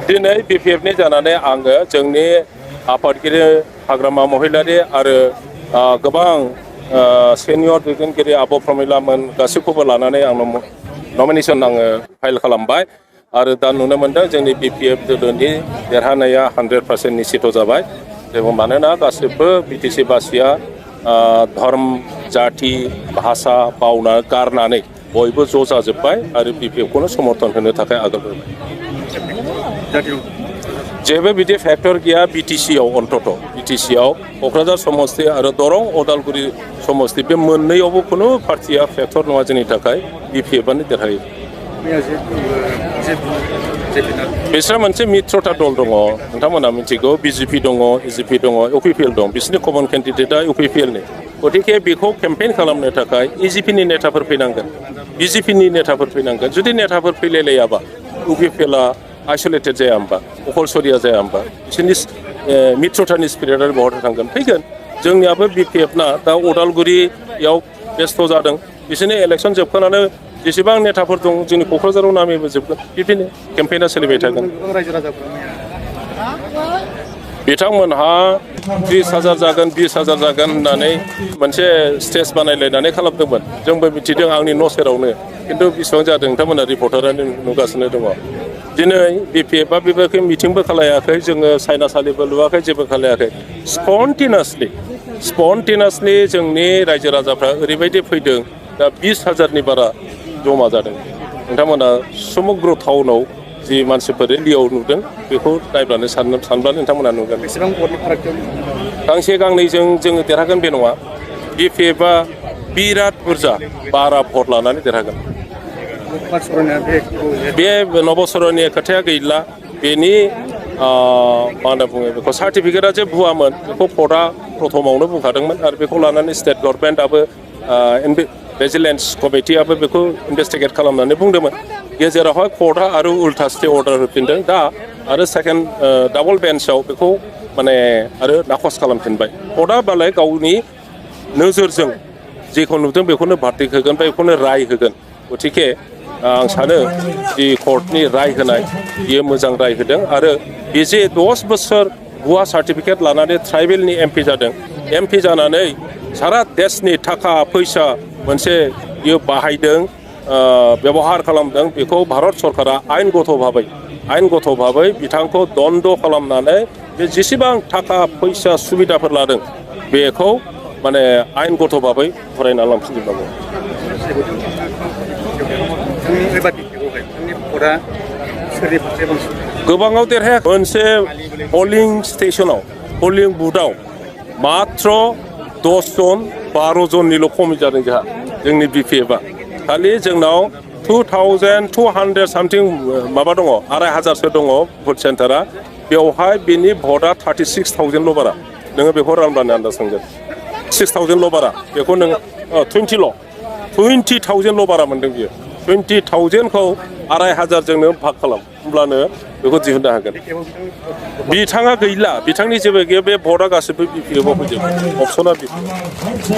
दिनै BPF-नि जानानै आङो जोंनि आफादगिरि हाग्रामा महिलारि आरो गोबां सेनियर दैदेनगिरि आब' प्रमिलामोन गासैखौबो लानानै आं नमिनेसन आङो फाइल खालामबाय आरो दा नुनो मोनदों जोंनि BPF दोलोनि देरहानाया 100% निश्चित जाबाय। मानोना गासिबो BTC बासिया धर्म जाति भाषा बावना गारनानै बयबो ज' जाजोब्बाय आरो BPF-खौनो समर्थन होनो थाखाय आगान होबाय। जेबो बिदि फेक्टर गैया BTC-आव अन्तत BTC-आव क'क्राझार समस्ति आरो दरं उदालगुरि समस्ति बे मोननैयावबो खुनु पार्टिया फेक्टर नङा जोंनि थाखाय BPF-आनो देरहायो। बिसोरा मोनसे मित्रता दल दङ नोंथांमोना मिथिगौ BJP दङ EJP दङ UPPL दं बिसोरनि कमन केन्डिडेटआ UPPL-नि गतिके बेखौ केम्पेइन खालामनो थाखाय EJP-नि नेताफोर फैनांगोन BJP-नि नेताफोर फैनांगोन जुदि नेताफोर फैलायलायाबा UPPL-आ आइसोलेटेड जाया होमबा अकलसरिया जाया होमबा बिसोरनि मित्रतानि स्पिरिटआ बहाथो थांगोन फैगोन जोंनियाबो BPF-ना दा उदालगुरियाव बेस्थ' जादों बिसोरनि इलेक्सन जोबखानानै जेसेबां नेताफोर दं जोंनि क'क्राझाराव नामैबो जोबगोन बिदिनो केम्पेइना सोलिबाय थागोन। बिथांमोनहा 30,000 जागोन 20,000 जागोन होननानै मोनसे स्टेज बानायलायनानै खालामदोंमोन जोंबो मिथिदों आंनि न' सेरावनो खिन्थु बेसेबां जादों नोंथांमोना रिपर्टारानो नुगासिनो दङ। दिनै BPF-आ बेबायदि मिटिंबो खालायाखै जोङो साइनासालिबो लुवाखै जेबो खालायाखै स्पन्टेनियासलि जोंनि रायजो राजाफ्रा ओरैबायदि फैदों दा 20,000-नि बारा जमा जादों नोंथांमोना समग्र टाउनाव जि मानसिफोर रेलियाव नुदों बेखौ नायब्लानो सानब्लानो नोंथांमोना नुगोन। बेसेबां भटनि फाराग गांसे गांनैजों जोङो देरहागोन बे नङा BPF-आ बिराद बुरजा 12 भट लानानै देरहागोन। बे नबसरनि खोथाया गैला बेनि मा होनना बुङो बेखौ सार्टिफिकेटआ जे भुवामोन बेखौ कर्टआ प्रथमावनो बुंखादोंमोन आरो बेखौ लानानै स्टेट गभर्नमेन्टआबो भिजिलेन्स कमिटियाबो बेखौ इनभेस्टिगेट खालामनानै बुंदोंमोन गेजेरावहाय कर्टआ आरो उल्था स्टे अर्डार होफिनदों दा आरो सेकेन्ड डाबल बेन्चआव बेखौ माने आरो नाखस खालामफिनबाय कर्टआ बालाय गावनि नोजोरजों जेखौ नुदों बेखौनो भार्डिक्ट होगोन बा बेखौनो राय होगोन गतिके आं सानो जि कर्टनि राय होनाय बियो मोजां राय होदों आरो बे जे 10 बोसोर भुवा सार्टिफिकेट लानानै ट्राइबेलनि MP जादों MP जानानै सारा देशनि थाखा फैसा मोनसे बियो बाहायदों व्यवहार खालामदों बेखौ भारत सरकारा आइनगत भाबै बिथांखौ दन्द खालामनानै बे जेसेबां थाखा फैसा सुबिदाफोर लादों बेखौ माने आइनगत भाबै फरायना लांफिनजोबनांगौ। गोबाङाव देरहाया मोनसे पलिं स्टेशनाव पलिं बुथआव मात्र 10 जन 12 जननिल' खमि जादों जोंनि BPF-आ खालि जोंनाव 2,200 सामथिं माबा दङ 2,500 दङ भट सेन्टारा बेवहाय बेनि भटआ 36,000ल' बारा नोङो बेखौ रानब्लानो आन्दाज मोनगोन 6,000ल' बारा बेखौ नोङो 20,000ल' बारा मोनदों बियो 20,000खौ 2,500जोंनो भाग खालाम होमब्लानो बेखौ दिहुननो हागोन। बिथाङा गैला बिथांनि जेबो गैया बे भटआ गासिबो BPF-आव फैजोबो अपसना BPF।